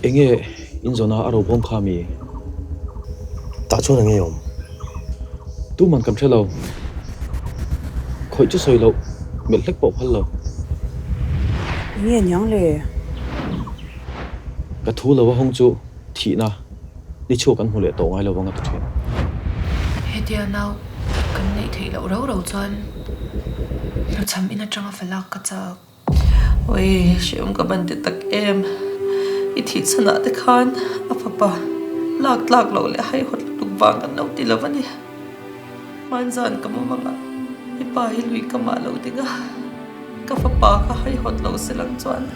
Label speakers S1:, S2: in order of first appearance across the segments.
S1: Enge in zawna a robawm kha mi?
S2: Tah chuan enge awm?
S1: Tuman kan hre lo. Khawih chu sawi loh, melh hlek pawh phal lo.
S3: Enge niang le?
S1: Ka thu lo a hawng chu thihna ni chhuak an hmu leh tawh ngai lo vang a ti thin.
S4: Hetia nau kan neih theih loh rau rau chuan hnuchham in atanga falak ka chak.
S5: Oi, hreawm ka ban ti tak em. I thih chhanah te khan a fapa lak tlak loh leh haihawt lutuk vang kan lo ti lo a ni. Hmanzan ka mumang ah i pa hi lui ka mah lo ding a, ka fapa kha haihawt lo se lang chuan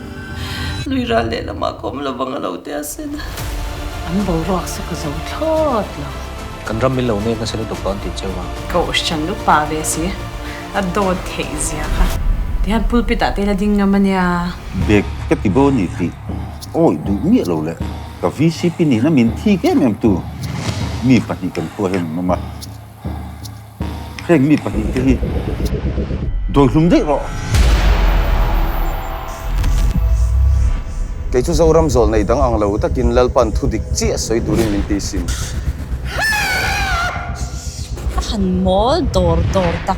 S5: lui ral lehlamah ka awm lo vang a lo ti asin.
S6: An boruak chu ka zo thlawt lo.
S7: Kan ram min lo nek nasa lutuk dawn tih cheu a.
S6: Kohhran lupa ve si. A dawt theih zia kha. Tihian pulpit ah te la ding ngam ania.
S8: Bag ka ti bo ni tih awi duh miah lo le ka VCP nihna min thik em em tu mi pahnih kan khua hian an awm a, heng mi pahnih te hi dawihlum daih rawh.
S9: Kei chu Zoram zawlh nei dang ang lo takin Lalpan thu dik chiah sawi turin min ti sim.
S5: A han mawl dawr dawr tak.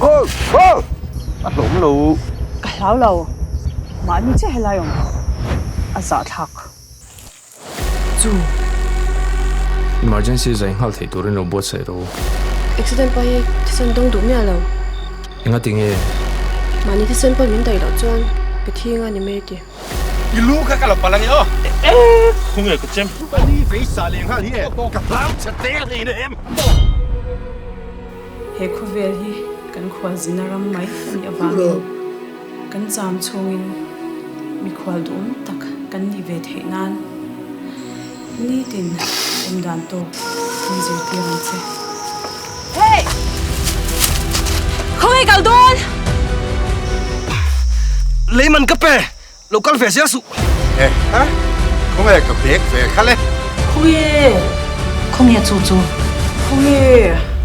S8: Aw! Aw! A hlawm lo.
S3: Ka hlau lo. Mahni chiah helai awm a zahthlak.
S10: Chu! Emergency zai nghal theih turin lo buatsaih rawh u.
S11: Accident pawh hi thisen dawng duh miah lo.
S10: Enga ti nge?
S11: Mahni thisen pawh min daih loh chuan ka thi nga ni mai ti.
S12: I lu kha ka lo palh ange aw. Khawnge ka chem. Ni vei sa leh nghal hi e. Ka hlau chhe te hle in em.
S6: He khawvel hi kan khualzina ram mai a nih avangin kan cham chhungin mikhual duhawm tak kan nih ve theih nan nitin awmdan tawk min zirtir ang che.
S5: Hey! Khawnge kal dawn?
S12: Leiman ka pe! Lo kal ve zel suh.
S8: Eh ha? Khawnge ka bag ve kha le?
S5: Khawnge? Khawnge chu chu?
S3: Khawnge?